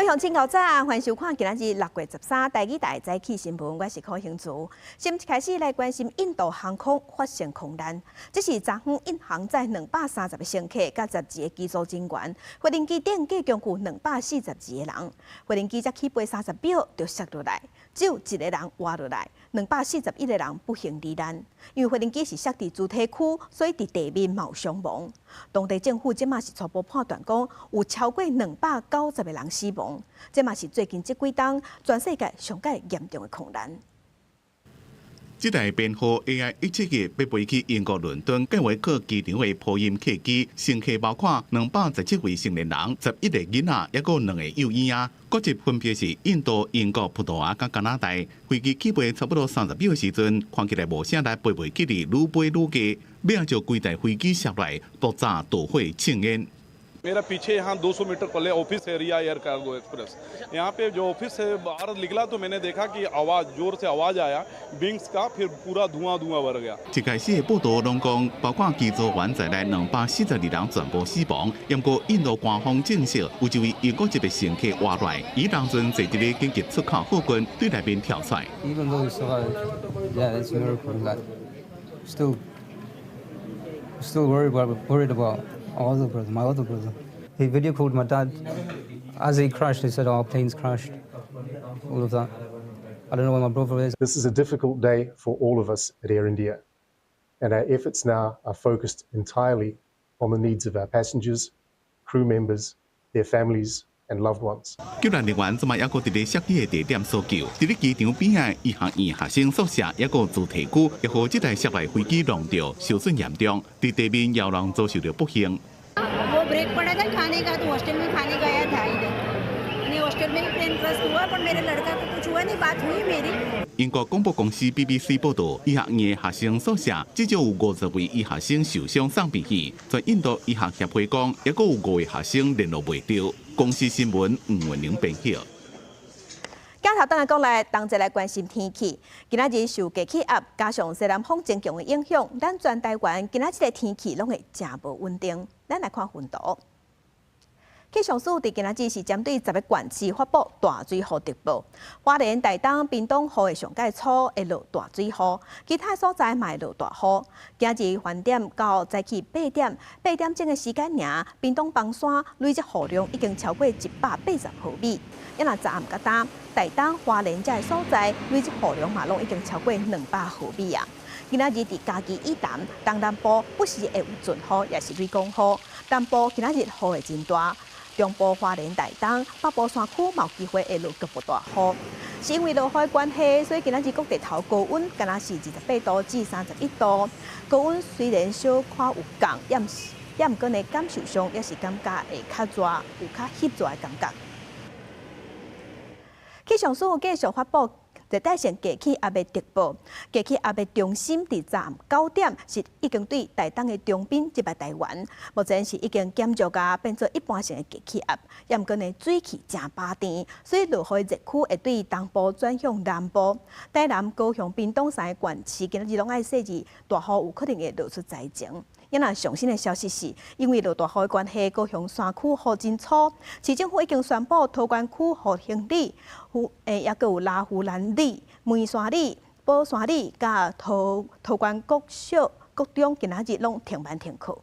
鄉親𠢕早，歡迎收看今仔日6月13台語台早起新聞，我是柯興慈。先一開始來關心印度航空發生空難，這是昨昏印航載230個乘客佮12個機組人員，飛行機頂計共有242個人，飛行機才起飛30秒就摔落來，只有一個人活落來，241個人不幸罹難。因為飛行機是摔佇主體區，所以佇地面嘛有傷亡。當地政府這馬是初步判斷講，有超過290個人死亡。這嘛是最近這幾冬全世界上蓋嚴重的空難。這台編號 AI 171欲飛去英國倫敦蓋維克機場的波音客機，乘客包括217位成年人、11個囡仔，抑閣有兩個幼嬰仔。國籍分別是印度、英國、葡萄牙佮加拿大。飛機起飛差不多30秒的時陣，看起來無啥力，飛袂起來，愈飛愈低，尾仔就規台飛機摔來，爆炸導火青煙。 मेरा पीछे यहाँ 200 मीटर पहले office area air cargo express, यहाँ पे जो ऑफिस से बाहर निकला तो मैंने देखा कि आवाज़, जोर से आवाज़ आया विंग्स का, फिर पूरा धुआं धुआं भर गया。一開始的報道攏講，包括機組員在內242人全部死亡。毋過印度官方證實，有一位英國籍的乘客活來，伊當陣坐佇咧緊急出口附近，對內面跳出來。 Even though he survived, yeah, it's a miracle. Like, still worried about our other brother, my other brother. He video called my dad as he crashed. He said, "Our plane's crashed." All of that. I don't know where my brother is. This is a difficult day for all of us at Air India, and our efforts now are focused entirely on the needs of our passengers, crew members, their families, and loved ones. 救援人員這馬猶閣佇咧摔機的地點搜救，佇咧機場邊仔醫學院學生宿舍，抑閣有主體區，予這台摔來飛機撞著，受損嚴重，佇地面也有人遭受著不幸。 वो ब्रेक पड़ा था खाने का, तो हॉस्टल में खाने गया था इधर। नहीं, हॉस्टल में ही प्लेन क्रैश हुआ, पर मेरे लड़का को कुछ हुआ नहीं, बात हुई मेरी。英國廣播公司 BBC 報道，醫學院的學生宿舍至少有50位醫學生受傷送病院。在印度醫學協會講，抑閣有五個學生聯絡袂著。公視新聞吳文玲編譯。鏡頭轉來國內，同齊來關心天氣。今仔日受低氣壓加上西南風增強的影響，咱全台灣今仔這个天氣攏會誠無穩定。咱來看雲圖。氣象署佇今仔日是針對10個縣市發布大水雨特報，花蓮、台東、屏東雨會上蓋粗，會落大水雨；其他所在嘛會落大雨。今仔日飯點到早起八點，8點鐘的時間爾，屏東枋山累積雨量已經超過180毫米。啊若昨暗到今，台東、花蓮這个所在累積雨量嘛攏已經超過200毫米啊！今仔日佇嘉義以南、東南部不時會有陣雨，抑是雷公雨。南部今仔日雨會真大。中部花蓮、台東、北部山區嘛有機會會落局部大雨，是因為落雨的關係，所以今仔日各地頭高溫敢若是28度至31度。高溫雖然小可有降，抑毋過呢感受上也是感覺會較熱，有較翕熱的感覺。氣象署繼續發布熱帶性低氣壓的特報，低氣壓的中心佇昨暗9點是已經對台東的長濱這擺台灣，目前是已經減弱啊，變做一般性的低氣壓。抑毋過呢，水汽誠飽甜，所以落雨的熱區會對東部轉向南部。台南、高雄、屏東三个縣市今仔日攏愛細膩，大雨有可能會落出災情。啊若上新的消息是，因為落大雨的關係，高雄山區雨真粗，市政府已經宣布桃園區復興里、抑閣有羅浮蘭里、梅山里、寶山里、佮桃園國小、國中，今仔日攏停班停課。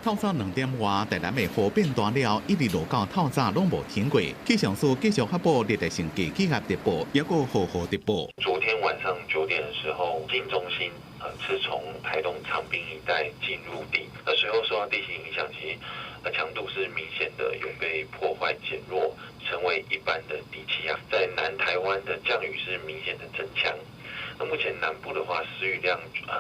透早2點外，台南的雨變大了，一直落到透早攏無停過。氣象署繼續發布熱帶性低氣壓特報，抑閣豪雨特報。昨天晚上9點的時候，進中心是從台東長濱一帶進入地，那隨後受到地形影響，其實強度是明顯的有被破壞減弱，成為一般的低氣壓。在南台灣的降雨是明顯的增強。那目前南部的話，時雨量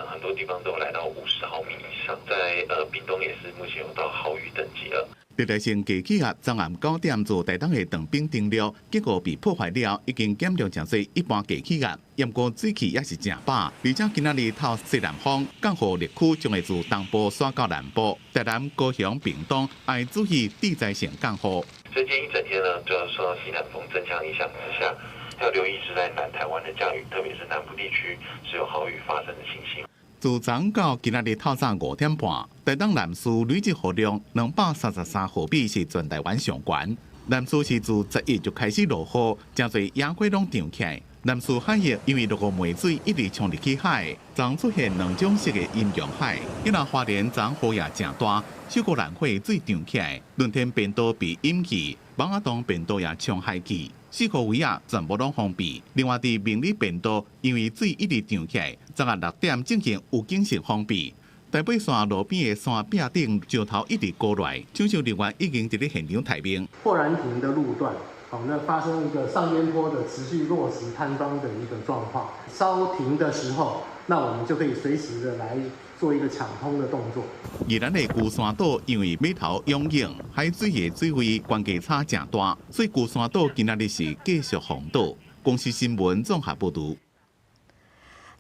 很多地方都有來到50毫米以上，在屏東也是目前有到豪雨等級了。熱帶性低氣壓昨暗9點自台東的長濱登陸，結果被破壞了，已經減弱成做一般低氣壓，毋過水汽也是誠飽，而且今仔日透西南風，降雨熱區將會自東部徙到南部，台南、高雄、屏東愛注意地災性降雨。所以今天一整天呢，主要受到西南風增強影響之下，要留意是在南台灣的降雨，特別是南部地區是有豪雨發生的情形。自昨到今仔日透早5點半，台東南勢累積雨量233毫米，是全台灣上懸。南勢是自10日就開始落雨，誠濟野花攏長起來。南勢海域因為落雨梅水一直沖入去海，昨出現兩種色的陰陽海。因為花蓮昨雨也誠大，秀姑巒溪水漲起來，輪天便道被淹去，蠓仔洞便道也沖海去，四個位仔全部攏封閉。另外，佇明里便道，因為水一直漲起來，昨暗6點進行預警性封閉。台八線路邊的山壁頂石頭一直孤落來，搶修人員已經佇咧現場待命。豁然亭的路段，好，那發生一個上邊坡的持續落石坍方的一個狀況。稍停的時候，那我們就可以隨時的來做一個搶通的動作。宜蘭的龜山島因為碼頭湧湧，海水的水位懸低差誠大，所以龜山島今仔日是繼續封島。公視新聞綜合報導。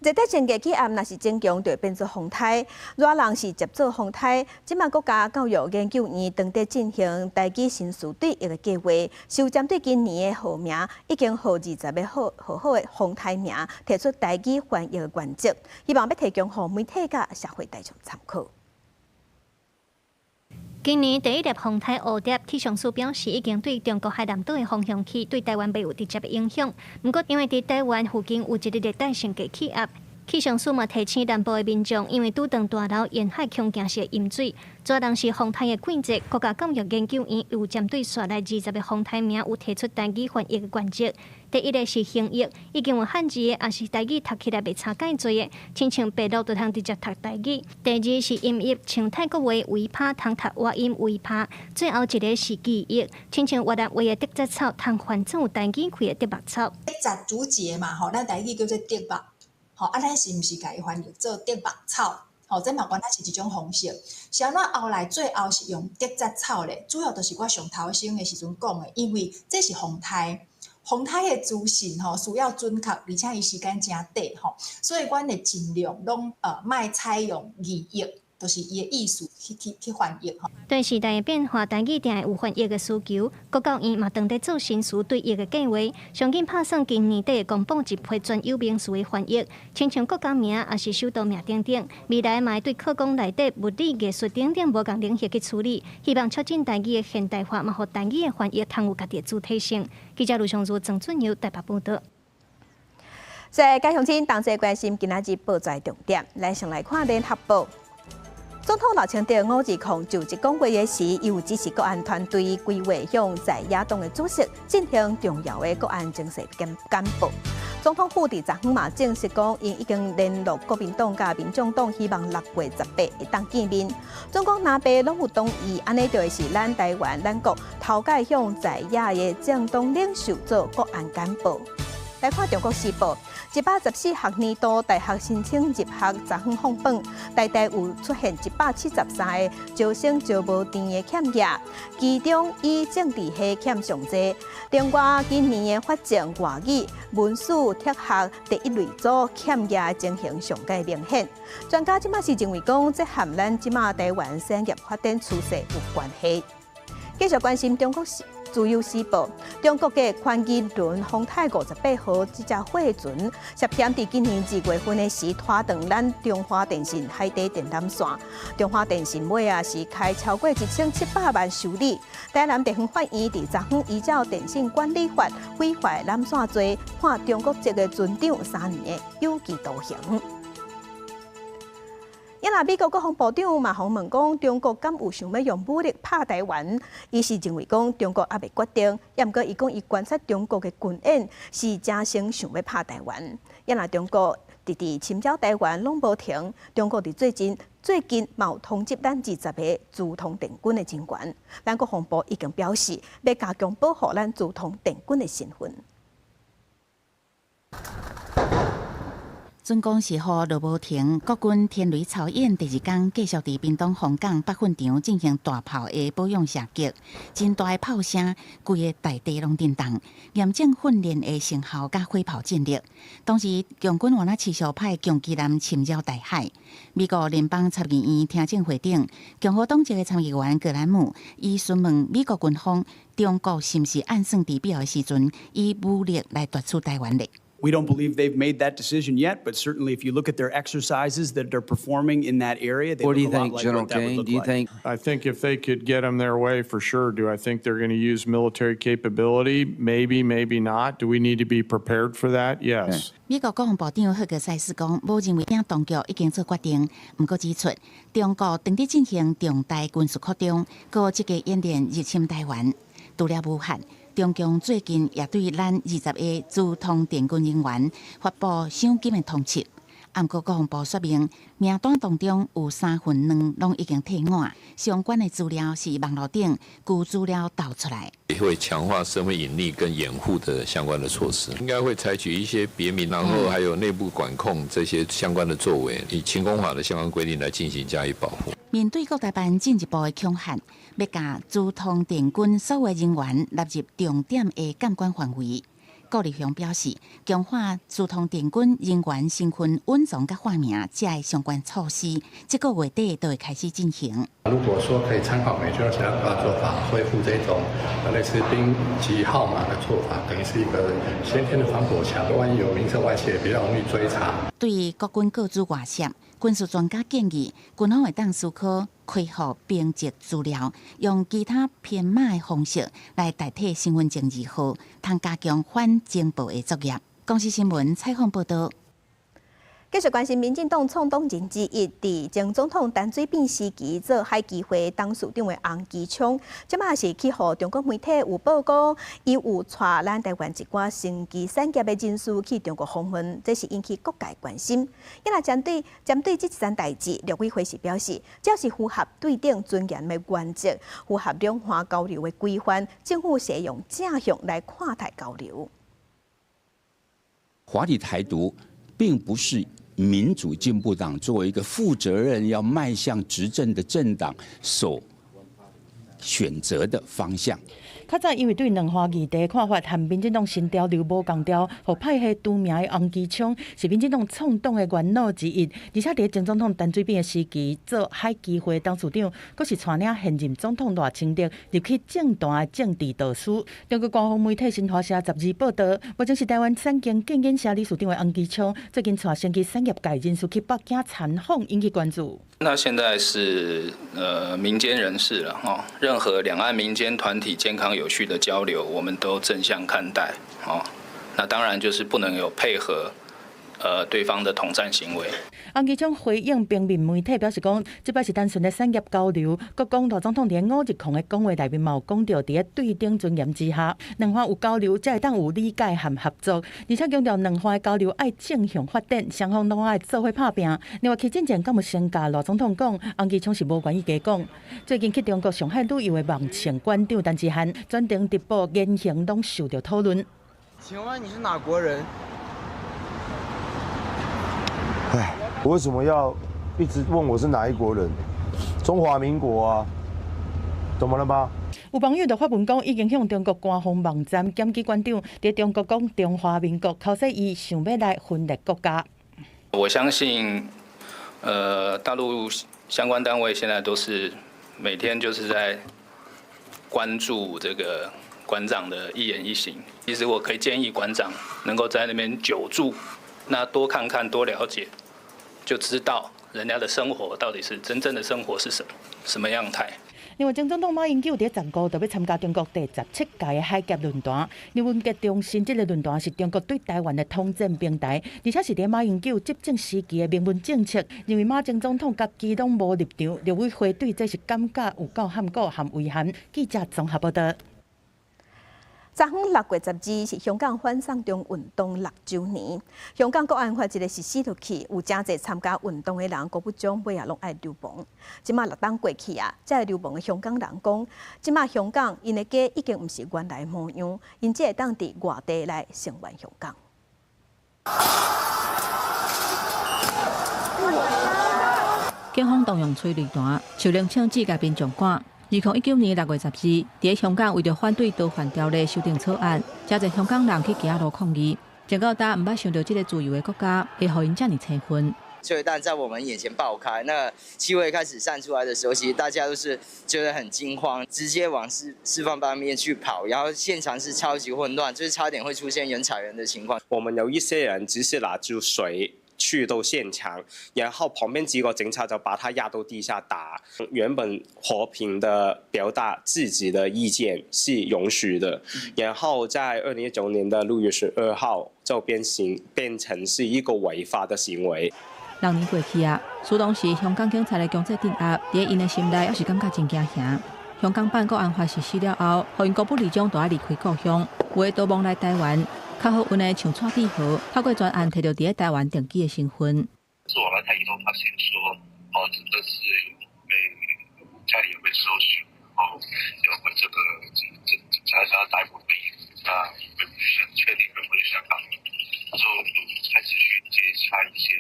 熱帶性低氣壓若是增強，就會變做風颱。熱人是接做風颱。這馬國家教育研究院正佇進行台語新詞對譯的計劃，是針對今年的號名已經予20個好好好的風颱名，提出台語翻譯的原則，希望欲提供予媒體佮社會大眾參考。今年第一粒風颱蝴蝶，氣象署表示已經對中國海南島的方向去，對台灣袂有直接的影響。毋過，因為佇台灣附近有一個熱帶性低氣壓，氣象署嘛提醒南部的民眾，因為拄轉大樓沿海恐驚是會淹水。主人是風颱的季節，國家教育研究院有針對紲來20個風颱名，有提出台語翻譯的原則。第一個是形譯，已經有漢字的，抑是台語讀起來袂差蓋濟的，親像白鷺就通直接讀台語。第二是音譯，像泰國話維帕通讀倚音維帕。最後一個是記譯，親像越南話的竹節草通翻做台語開的竹目草。節竹節嘛，吼，咱台語叫做竹目，吼，啊，咱是毋是共伊翻譯做竹目草？吼，這嘛原來是一種方式。是按怎後來最後是用竹節草咧？主要就是我上頭先的時陣講的，因為這是風颱。風颱的資訊吼需要準確，而且伊時間誠短吼，所以阮會盡量攏莫採用意譯，就是伊的意思去去去翻譯吼。對時代的變化，台語定會有翻譯的需求。國教院嘛正佇做新詞對譯的計劃，上緊拍算今年底會公布一批專有名詞的翻譯，親像國家名抑是首都名等等。未來嘛會對課綱內底物理、藝術等等無仝領域去處理，希望促進台語的現代化，嘛予台語的翻譯通有家己的主體性。記者盧尚如、鄭俊友台北報導。在各位鄉親同齊關心今仔日報紙重點，咱先來看聯合報。總統賴清德520就職講話的時，伊有指示國安團隊規劃向在野黨的主席進行重要的國安情勢簡簡報。總統府佇昨昏嘛證實講，𪜶已經聯絡國民黨佮民眾黨，希望6月18會當見面。總講藍白攏有同意，按呢就會是咱台灣咱國頭擺向在野的政黨領袖做國安簡報。來看《中國時報》，114學年度大學申請入學昨昏放榜，台大有出現173個招生招無填的欠額，其中以政治系欠上濟。另外，今年的法政、外語、文史、哲學第一類組欠額的情形上蓋明顯。專家這馬是認為講，這和咱這馬台灣產業發展趨勢有關係。繼續關心中國自由時報，中國嘅寬基輪風泰58號這隻貨船涉嫌佇今年2月份的時拖斷咱中華電信海底電纜線，中華電信尾仔是開超過1700萬修理。台南地方法院佇昨昏依照電信管理法非法攬線罪，判中國籍的船長3年的有期徒刑。啊若美國國防部長嘛，予問講，中國敢有想欲用武力拍台灣？伊是認為講中國猶未決定，抑毋過伊講伊觀察中國的軍演是誠誠想欲拍台灣。啊若中國直直侵擾台灣攏無停，中國佇最近嘛有通緝咱20個資通電軍的人員，咱國防部已經表示欲加強保護咱資通電軍的身份。準講是雨落無停，國軍天雷操演第二工繼續佇屏東鳳港北訓場進行大炮的保養射擊，真大的炮聲，規个大地攏震動，驗證訓練的成效佮火炮戰力。同時，共軍原來持續派攻擊艦侵擾台海。美國聯邦參議院聽證會頂，共和黨籍的參議員格蘭姆伊詢問美國軍方，中國是毋是按算佇必要的時陣以武力來奪取台灣咧？ We don't believe they've made that decision yet, but certainly if you look at their exercises that they're performing in that area, they What do look you a lot think, like General what that would Caine? look Do you like. think I think if they could get them their way, for sure. Do I think they're going to use military capability? Maybe, maybe not. Do we need to be prepared for that? Yes. 美國國防部長赫格塞斯講，無認為當局已經做決定，毋過指出，中國正佇進行重大軍事擴張，閣積極演練入侵台灣。除了武漢，中共最近也對咱20個資通電軍人員發布賞金的通緝。毋過國防部說明，名單當中有三分兩攏已經退伍，相關的資料是網路頂舊資料導出來。也會強化身份隱匿跟掩護的相關的措施，應該會採取一些別名，然後還有內部管控這些相關的作為，以情攻法的相關規定來進行加以保護。面對國台辦進一步的恐嚇，欲共資通電軍所有人員納入重點的監管範圍。顧立雄表示，強化資通電軍人員身份隱藏佮化名這个相關措施，這個月底就會開始進行。如果說可以參考美軍其他國家做法，恢復這種類似兵籍號碼的做法，等於是一個先天的防火牆，萬一有名冊外洩，比較容易追查。對國軍個資外洩，軍事專家建議，軍方會當思考開放兵籍資料，用其他編碼的方式來代替身份證字號，通加強反情報的作業。公視新聞採訪報導。繼續關心民進黨創黨人之一，佇前總統陳水扁時期做海基會董事長的洪基昌，這馬是去予中國媒體有報講，伊有帶咱台灣一寡生技產業的人士去中國訪問，這是引起各界關心。伊若針對這一件代誌，陸委會是表示，只要是符合對等尊嚴的原則，符合兩岸交流的規範，政府是用正向來看待交流。華麗台獨並不是民主進步黨作為一個負責任要邁向執政的政黨所選擇的方向。較早因為對兩岸議題看法和民進黨新潮流無仝調，予派系除名的洪基昌是民進黨創黨的元老之一，而且佇前總統陳水扁的時期做海基會董事長，閣是帶領現任總統賴清德入去政壇的政治導師。中國官方媒體新華社十二報道，目前是台灣產經建研社理事長的洪基昌，最近帶生技產業界人士去北京參訪，引起關注。那現在是民間人士了，哈，任何兩岸民間團體健康有序的交流，我們都正向看待，哦，那當然就是不能有配合對方的統戰行為。洪基昌回應平面媒體表示講，這擺是單純的產業交流。閣講賴總統佇五日控的講話內面嘛有講著，佇咧對等尊嚴之下，兩岸有交流，才會當有理解和合作。而且強調兩岸的交流愛正向發展，雙方攏愛做伙拍拚。另外，去進前敢有先共賴總統講，洪基昌是無願意加講。最近去中國上海旅遊的網倩館長陳志漢，全程直播言行攏受著討論。請問你是哪國人？唉，我為什麼要一直問我是哪一國人？中華民國啊，怎麼了嗎？有網友就發文講，已經向中國官方網站檢舉館長，佇中國講中華民國，口說伊想欲來分裂國家。我相信，大陸相關單位現在都是每天就是在關注這個館長的一言一行。其實我可以建議館長能夠在那邊久住，那多看看，多了解。就知道人家的生活到底是真正的生活是什麼什麼樣態。另外，前總統馬英九佇15就欲參加中國第17屆的海峽論壇。劉文傑重申，這个論壇是中國對台灣的統戰平台，而且是佇馬英九執政時期的明文政策。認為馬前總統家己攏無立場，陸委會對這是感覺有夠罕過含遺憾。記者綜合報道。昨昏6月12是香港反送中運動6週年。香港國安法一个實施落去，有誠濟參加運動的人，高不將尾仔攏愛流亡。這馬6冬過去啊，這个流亡的香港人講，這馬香港𪜶的家已經毋是原來模樣，𪜶只會當佇外地來聲援香港。警方動用催淚彈、手榴槍制共民眾趕。2019年6月12，佇咧香港為著反對逃犯條例修訂草案，誠濟香港人去街路抗議。直到今毋捌想著這个自由的國家會予𪜶遮爾青昏。催淚彈在我們眼前爆開，那氣味開始散出來的時候，其實大家都是覺得很驚慌，直接往四方八面去跑，然後現場是超級混亂，就是差點會出現人踩人的情況。我們有一些人只是拿住水去到現場，然後旁邊幾個警察就把他壓到地下打。原本和平的表達自己的意見是容許的，然後在2019年的6月12號就變成是一個違法的行為。6年過去啊，事當時香港警察的強制鎮壓，佇𪜶的心內猶是感覺真驚嚇。香港版國安法實施了後，予𪜶孤不離種都愛離開故鄉，有的逃亡來台灣。較好運的像蔡志豪，透過專案提著佇咧台灣定居的身份。是我來台以後發現說，哦，真的是被家裡有被搜尋，然後有被這個警察想要逮捕被，那被確定被回去香港，就開始去接洽一些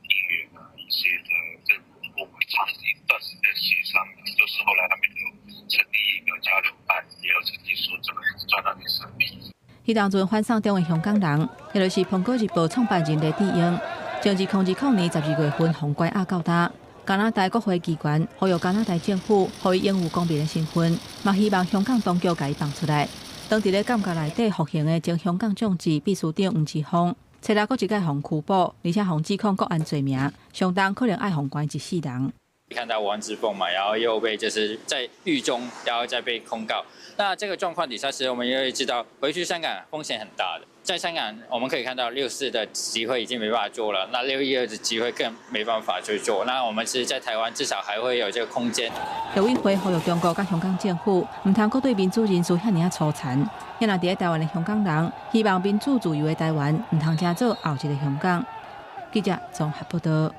議員啊，一些的政府部門，長一段時間協商，就是後來他們有成立一個交流辦，也有成立說這個專案的審批。彼當陣反送中的香港人，彼就是《蘋果日報》創辦人黎智英，從2020年12月份予關押到今。加拿大國會機關呼籲加拿大政府，予伊擁有公民的身份，嘛希望香港當局共伊放出來。當佇咧監獄內底服刑的前香港眾志秘書長黃之鋒，初六閣一擺予拘捕，而且予指控國安罪名，上重可能愛予關一世人。看到黃之鋒嘛，然後又被就是在獄中，然後再被控告。那這個狀況底下，其實我們也會知道，回去香港風險很大的。在香港，我們可以看到六四的集會已經沒辦法做了，那612的集會更沒辦法去做。那我們其實，在台灣至少還會有這個空間。陸委會呼籲中國佮香港政府，毋通閣對民主人士遐爾仔粗殘。若佇咧台灣的香港人，希望民主自由的台灣，毋通成做後一个香港。記者綜合報道。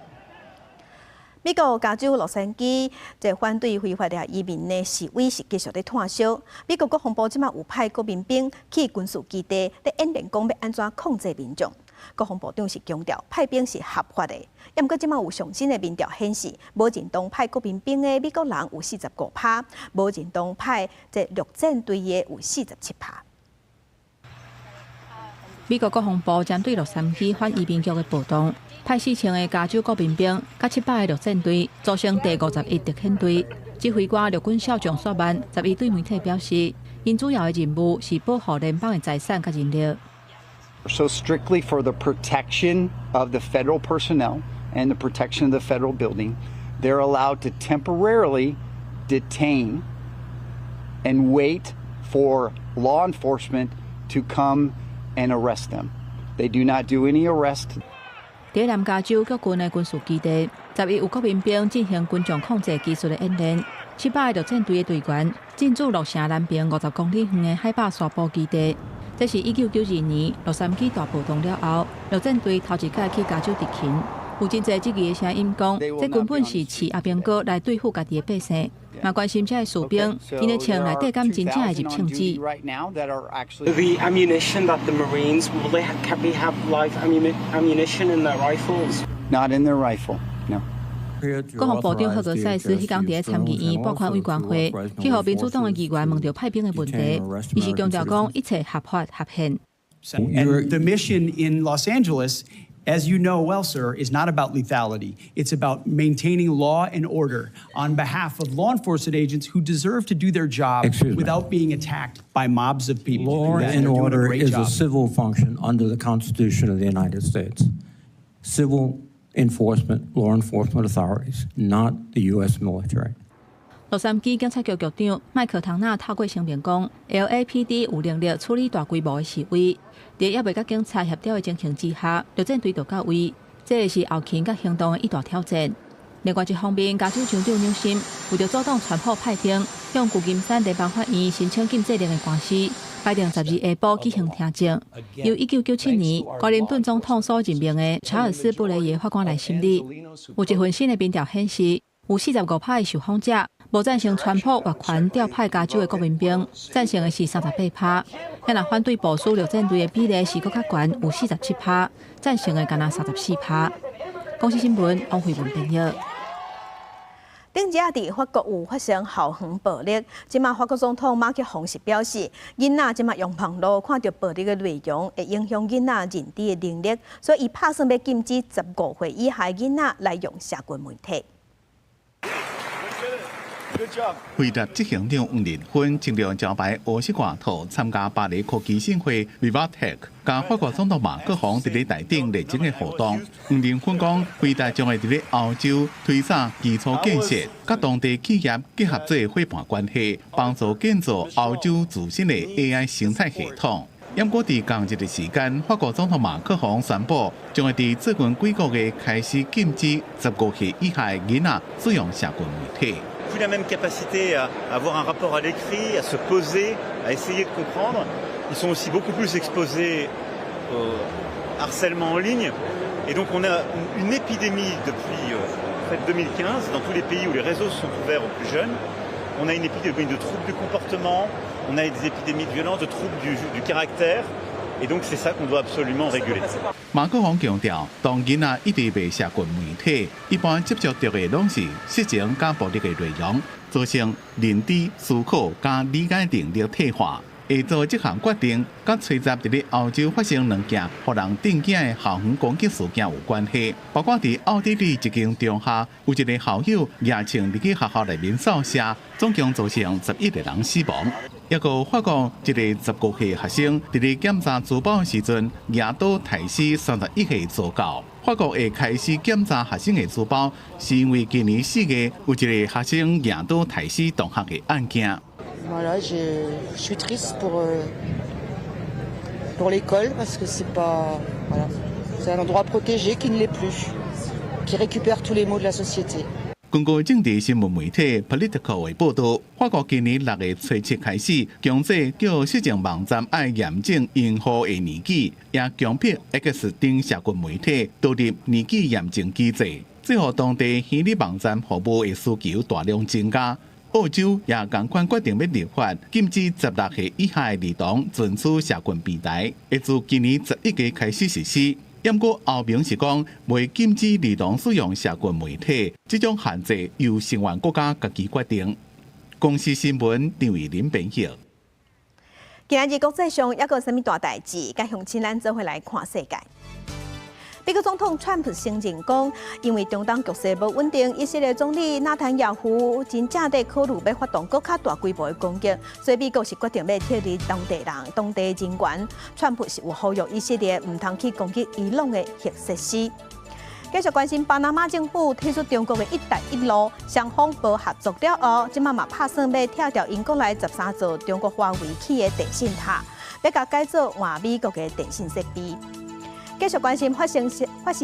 美國加州洛杉磯這反對非法的移民的示威是繼續咧湠燒。美國國防部這馬有派國民兵去軍事基地，咧演練講欲按怎控制民眾。國防部長是強調派兵是合法的，毋過這馬有上新的民調顯示，無認同派國民兵的美國人有45%，無認同派這陸戰隊的有47%。美國國防部針對洛杉磯反移民局的暴動，派4000個加州國民兵佮700個陸戰隊，組成第51特遣隊。指揮官陸軍少將索曼11對媒體表示，𪜶主要的任務是保護聯邦的財產佮人力。 So strictly for the protection of the federal personnel and the protection of the federal building, they're allowed to temporarily detain and wait for law enforcement to come and arrest them. They do not do any arrest. 佇南加州國軍的軍事基地，11有國民兵進行軍眾控制技術的演練。700個陸戰隊的隊員進駐洛城南邊50公里遠的海霸沙堡基地。這是1992年洛杉磯大暴動了後，陸戰隊頭一擺去加州執勤。有真濟質疑的聲音講，這根本是飼阿兵哥來對付家己的百姓。嘛關心這个士兵，𪜶的槍內底敢真正會入槍子。 The ammunition that the Marines will they have, can they have live ammunition in their rifles? Not in their rifle, no. 國防部長赫格塞斯彼工佇咧參議院撥款委員會，去予民主黨的議員問著派兵的問題，伊是強調講一切合法合憲。 And the mission in Los Angeles, as you know well, sir, is not about lethality. It's about maintaining law and order on behalf of law enforcement agents who deserve to do their job Excuse me. without being attacked by mobs of people. Law They're and doing a order great is a job. civil function under the Constitution of the United States. Civil enforcement, law enforcement authorities, not the U.S. military. 洛杉磯警察局局長麥克唐納透過聲明講，LAPD 有能力處理大規模的示威，佇猶未佮警察協調的情形之下，陸戰隊就到位，這是後勤佮行動的一大挑戰。另外一方面，加州州長紐森為著阻擋川普派兵向舊金山聯邦法院申請禁制令的官司，排定12下晡舉行聽證，由1997年克林頓總統所任命的查爾斯·布雷耶法官來審理。有一份新的民調顯示，有45%的受訪者無贊成川普越權調派加州的國民兵，贊成的是38%。若反對部署陸戰隊的比例是閣較懸，有47%，贊成的干焦34%。公視新聞王慧文編譯。頂日佇法國有發生校園暴力，這馬法國總統馬克宏是表示，囡仔這馬用網路看著暴力的內容，會影響囡仔認知的能力，所以伊拍算欲禁止15歲以下囡仔來用社群媒體。輝達執行長黃仁勳穿著招牌烏色外套參加巴黎科技盛會 VivaTech，佮法國總統馬克宏佇咧台頂熱情的互動。黃仁勳講，輝達將會佇咧歐洲推展基礎建設，佮當地企業結合做夥伴關係，幫助建造歐洲自身的 AI 生態系統。毋過佇仝一個時間，法國總統馬克宏宣布，將會佇最近幾個月開始禁止15歲以下的囡仔使用社群媒體。 Plus la même capacité à avoir un rapport à l'écrit, à se poser, à essayer de comprendre. Ils sont aussi beaucoup plus exposés au harcèlement en ligne. Et donc on a une épidémie depuis en fait 2015 dans tous les pays où les réseaux sont ouverts aux plus jeunes. On a une épidémie de troubles du comportement, on a des épidémies de violence, de troubles du caractère. Et donc c'est ça qu'on doit absolument réguler. 馬克宏強調，當囡仔一直佇社群媒體，一般接觸著的攏是色情佮暴力的內容，造成認知、思考佮理解能力退化。會做這項決定，佮吹襲佇咧歐洲發生兩件予人震驚的校園攻擊事件有關係。包括佇奧地利一間中學，有一个校友舉槍入去學校內面掃射，總共造成11個人死亡。抑閣法國一个15歲學生佇咧檢查書包時陣，舉刀刣死31歲助教。法國會開始檢查學生的書包，是因為今年4月有一个學生舉刀刣死同學的案件。 Voilà, je suis triste pour l'école parce que c'est pas, voilà, c'est un endroit protégé qui ne l'est plus, qui récupère tous les maux de la société. 根據政治新聞媒體 Politico 的報導，法國今年6月初7開始，強制叫色情網站愛驗證用戶的年紀，也強迫 X 等社群媒體導入年紀驗證機制，最後當地虛擬網站服務的需求大量增加。澳洲也仝款決定欲立法，禁止16歲以下的兒童存取社群平台，會自今年11月開始實施。毋過歐盟是講，袂禁止兒童使用社群媒體，這種限制由成員國家家己決定。公視新聞張偉林編譯。今仔日國際上猶閣有啥物大代誌？佮鄉親咱做伙來看世界。美國總統川普承認講，因為中東局勢無穩定，以色列總理納坦雅胡真正佇考慮欲發動閣較大規模的攻擊，所以美國是決定欲撤離當地人、當地人員。川普是有呼籲以色列毋通去攻擊伊朗的核設施。繼續關心巴拿馬政府退出中國的一帶一路，雙方無合作了後，這馬嘛拍算欲拆掉𪜶國內13座中國華為起的電信塔，欲共改做換美國的電信設備。繼續關心法新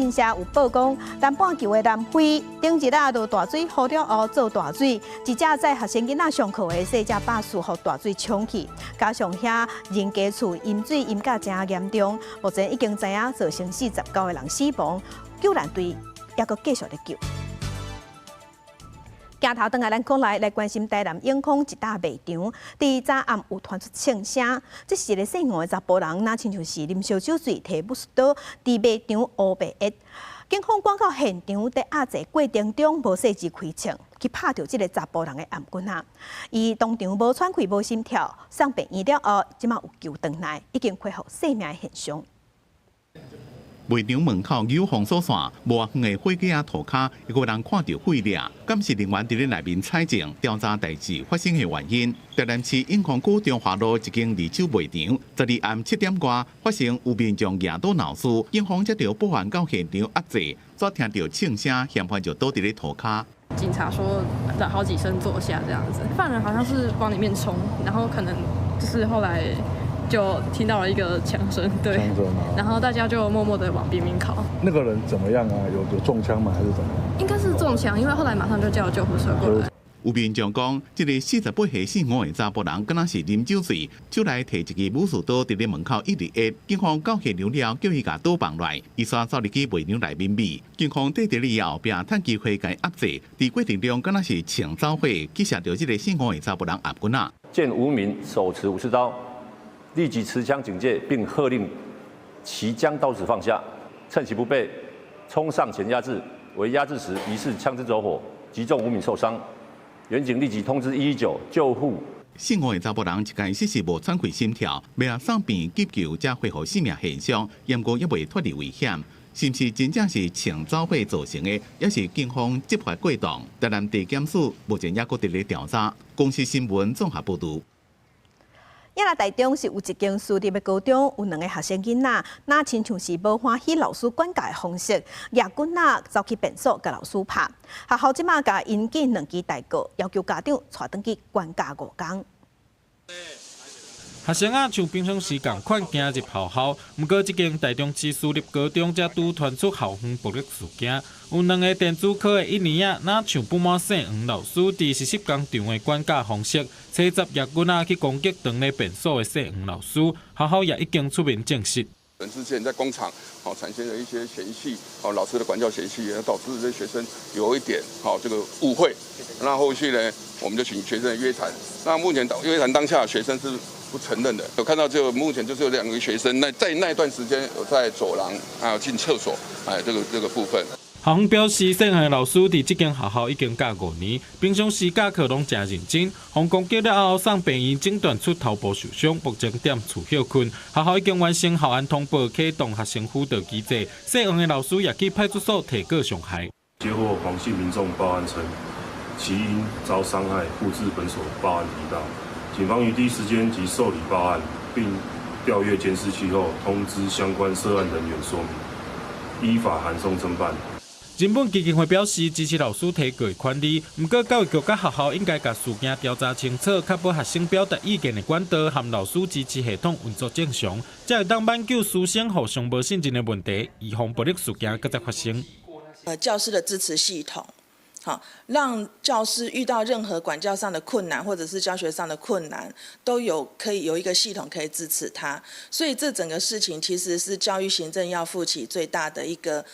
社有報講，南半球的南非頂日啊落大水，雨了後做大水，一隻載學生囡仔上課的細隻巴士予大水沖去，加上遐人家厝淹水淹甲誠嚴重，目前已經知影造成49個人死亡，救難隊猶閣繼續咧救。鏡頭轉來，咱國內來關心台南永康一搭賣場，佇昨暗有傳出槍聲，這是一个姓黃的查埔人，若親像是啉燒酒醉，提武士刀佇賣場烏白壓。警方趕到現場，佇壓制過程中無細緻開槍，去拍著這个查埔人的頷骨仔。伊當場無喘氣、無心跳，送病院了後，這馬有救轉來，已經恢復生命的現象。賣場門口有封鎖線，無偌遠的貨架塗跤，猶閣有人看著血跡。監視人員佇咧內面採證調查代誌發生的原因。台南市永康區中華路一間二手賣場，12暗7點外發生有民眾舉刀鬧事，警方接著報案到現場壓制，煞聽著槍聲，嫌犯就倒佇咧塗跤。警察說好幾聲坐下這樣子，犯人好像是往裡面衝，然後可能就是後來就聽到了一個槍聲，對，然後大家就默默的往邊邊靠。那個人怎麼樣啊？有中槍嗎？還是怎麼樣？應該是中槍，因為後來馬上就叫救護車過來。有民眾講，這个48歲姓黃的查埔人，敢若是啉酒醉，手內提一支武士刀，佇咧門口一直壓。警方到現場了，叫伊共刀放落來，伊煞走入去賣場內面覕。警方綴佇伊後壁，趁機會共伊壓制。佇過程中，敢若是槍走火，去射著這个姓黃的查埔人頷骨仔。見吳明手持武士刀，立即持槍警戒，並喝令其將刀子放下。趁其不備，衝上前壓制。為壓制時，疑似槍支走火，擊中5名受傷，員警立即通知119救護。姓黃的查埔人一開始是無喘氣心跳，欲送病急救才恢復生命現象，毋過猶未脫離危險。是毋是真正是銃走火造成的，抑是警方執法過當？台南地檢署目前猶閣佇咧調查。公視新聞綜合報導。也來台中是有一間私立的高中，有兩个學生囡仔，若親像是無歡喜老師管教的方式，攑棍仔走去便所共老師拍。學校這馬共𪜶記兩支大告，要求家長帶轉去關教5工。學生仔像平常時仝款行入學校，毋過這間台中市私立高中才拄傳出校園暴力事件，有兩个電子科的一年仔，若像不滿姓黃老師佇實習工場的管教方式，揣十攑棍仔去攻擊當咧便所的姓黃老師，學校也已經出面證實。之前在工廠，產生了一些嫌隙，老師的管教嫌隙，導致這學生有一點，這個誤會。那後續呢，我們就請學生約談。那目前約談當下，學生是不承認的。有看到就目前就是有兩個學生，那在那段時間有在走廊，還有進廁所，哎，這個部分。校方表示，姓黃老師佇這間學校已經教5年，平常時教課攏誠認真。予攻擊了後送病院診斷出頭部受傷，目前踮厝歇睏。學校已經完成校安通報，啟動學生輔導機制。姓黃的老師也去派出所提告傷害。接獲黃姓民眾報案稱，其因遭傷害，故至本所報案提到。警方於第一時間即受理報案，並調閱監視器後，通知相關涉案人員說明，依法函送偵辦。人本基金會表示支持老師提告的權利，毋過教育局佮學校應該共事件調查清楚，確保學生表達意見的管道和老師支持系統運作正常，才會當挽救師生互相無信任的問題，預防暴力事件閣再發生。教師的支持系統，好，讓教師遇到任何管教上的困難，或者是教學上的困難，都有可以有一個系統可以支持他。所以這整個事情其實是教育行政要負起最大的一個，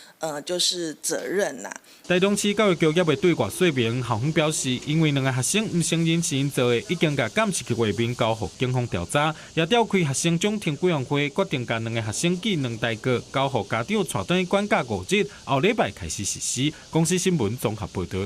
就是責任啦。台中市教育局猶未對外說明，校方表示，因為兩个學生毋承認是𪜶做的，已經共監視器畫面交予警方調查，也召開學生獎懲委員會，決定共兩个學生記兩大告，交予家長帶轉去管教5日，後禮拜開始實施。公視新聞綜合報導。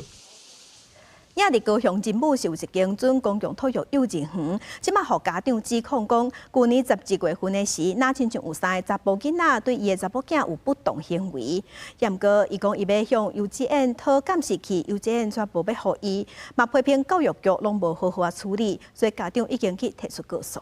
也佇高雄仁武是有一間準公共托育幼稚園，這馬予家長指控講，舊年11月份的時，若親像有三个查埔囡仔對伊的查某囝有不當行為，也毋過伊講伊欲向幼稚園討監視器，幼稚園卻無欲予伊，嘛批評教育局攏無好好仔處理，所以家長已經去提出告訴。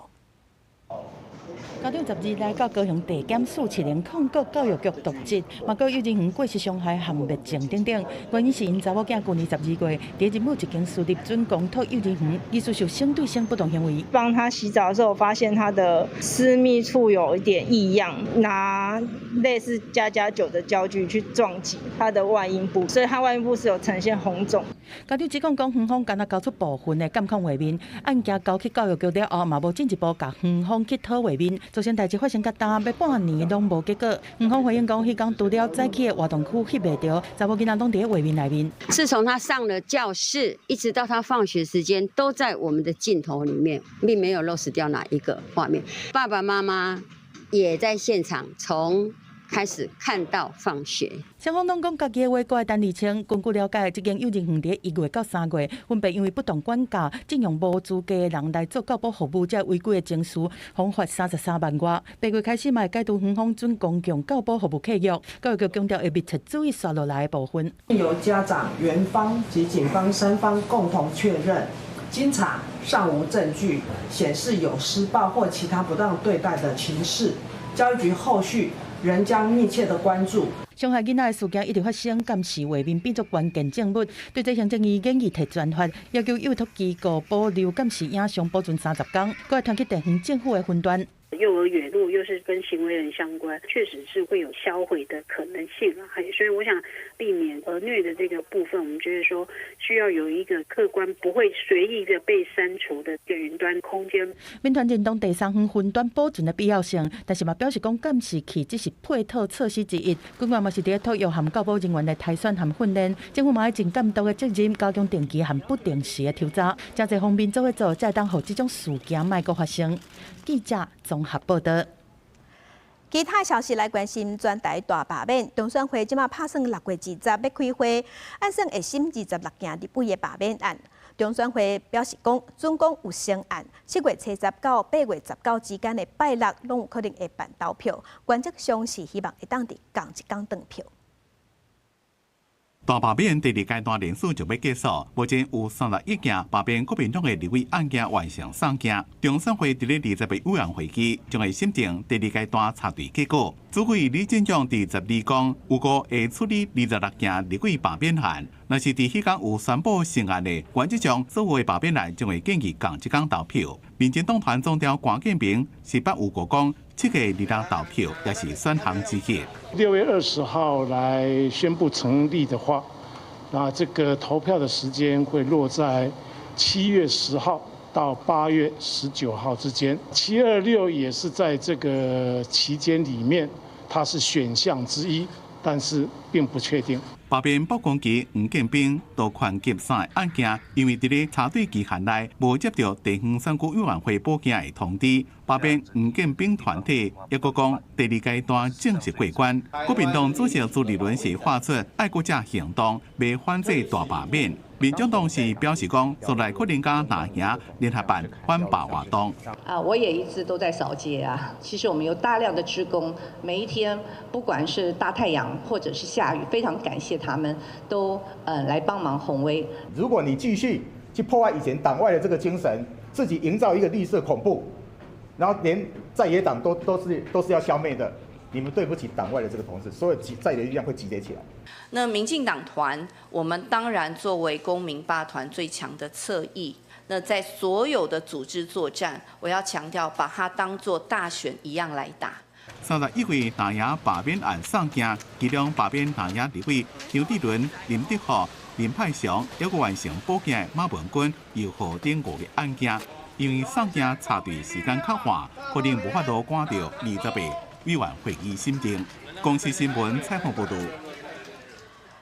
家長12來到高雄地檢署市聯控告教育局瀆職，嘛閣幼稚園過失傷害和滅證等等。原因是𪜶查某囝舊年12月，佇仁武一間私立準公托幼稚園，疑似受性對性不當行為。幫他洗澡的時候，發現他的私密處有一點異樣，拿類似家家酒的教具去撞擊他的外陰部，所以他外陰部是有呈現紅腫。家長指控講，園方敢若交出部分的監控畫面，案件交去教育局了後，嘛無進一步共園方去討畫面，造成代誌發生甲今欲半年攏無結果。園方回應講，彼工除了早起的活動區翕袂著，查某囡仔攏佇畫面內面。自從他上了教室，一直到他放學時間，都在我們的鏡頭裡面，並沒有漏失掉哪一個畫面。爸爸媽媽也在現場，從開始看到放學。雙方攏講家己的話，閣愛等釐清。根據了解，這間幼稚園佇1月到3月，分別因為不當管教、徵用無資格的人來做教保服務，這違規的程序，予罰33萬外。8月開始嘛會解除園方準公共教保服務契約。教育局強調會密切注意紲落來的部分。由家長、園方及警方三方共同確認，經查尚無證據顯示有施暴或其他不當對待的情事。教育局後續仍將密切的關注。傷害囡仔的事件一直發生，監視畫面變作關鍵證物。對這行政院建議提專法，要求幼托機構保留監視影像保存30工，閣會傳去地方政府的雲端。幼兒園如果又是跟行為人相關，確實是會有銷毀的可能性啊。所以我想避免兒虐的這個部分，我們覺得說需要有一個客觀、不會隨意的被刪除的一個雲端空間。民團認同第三方雲端保存的必要性，但是嘛表示講監視器只是配套措施之一。另外嘛是佇托育和教保人員的篩選和訓練，政府嘛愛盡監督的責任，加強定期和不定時的抽查，誠濟方面做伙做，才會當予這種事件莫閣發生。記者綜合報道。其他消息來關心，全台大罷免，中選會這馬拍算6月20欲開會，按算會審26件立委的罷免案。中選會表示講，準講有成案，7月70到8月19之間的拜六，攏有可能會辦投票。原則上是希望會當佇仝一工轉票。大罷免第二階段連署就欲結束，目前有31件罷免國民黨的立委案件完成送件。中選會佇咧20個委員會議將會審定第二階段查對結果。主委李進勇佇12講，預估會處理26件立委罷免案。若是佇彼工有宣布成案的，原則上所有的罷免案將會建議仝一工投票。民進黨團總召關建明是捌預告講，7月26投票也是選項之一。 6月20號來宣布成立的話，那這個投票的時間會落在7月10號到8月19號之間。726也是在這個期間裡面，它是選項之一，但是並不確定。罷免卜光麒、黃建斌、杜權及三个案件，因為佇咧查對期限內無接著地方選舉委員會補件的通知，罷免黃建斌團體抑閣講第二階段正式過關。國民黨主席朱立倫是發出愛國者行動，欲反制大罷免。民眾黨是表示講，將來可能佮藍營聯合辦反罷活動。啊，我也一直都在掃街啊。其實我們有大量的志工，每一天不管是大太陽或者是下雨，非常感謝他們都來幫忙紅威。如果你繼續去破壞以前黨外的這個精神，自己營造一個綠色恐怖，然後連在野黨都是要消滅的，你們對不起黨外的這個同志，所有在野力量會集結起來。那民進黨團，我們當然作為公民罷團最強的側翼，那在所有的組織作戰，我要強調，把它當作大選一樣來打。 31位藍營罷免案送件，其中罷免藍營立委楊志倫、林德福、林派祥，抑閣完成補件的馬文君、尤浩等五个案件，因為送件查對時間較晚，可能無法度趕著20個委員會議審定。公視新聞採訪報導。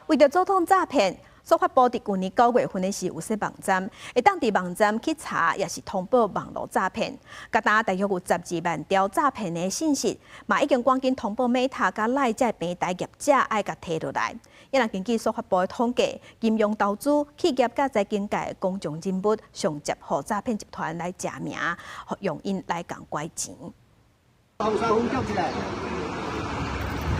為著阻擋詐騙，司法部佇舊年9月份的時有設網站，會當佇網站去查，抑是通報網路詐騙。佮今大約有12萬條詐騙的信息，嘛已經趕緊通報 Meta 佮 LINE 這平台業者愛共提落來。抑若根據司法部的統計，金融投資、企業佮財經界的公眾人物，上捷予詐騙集團來食名，用𪜶來共拐錢。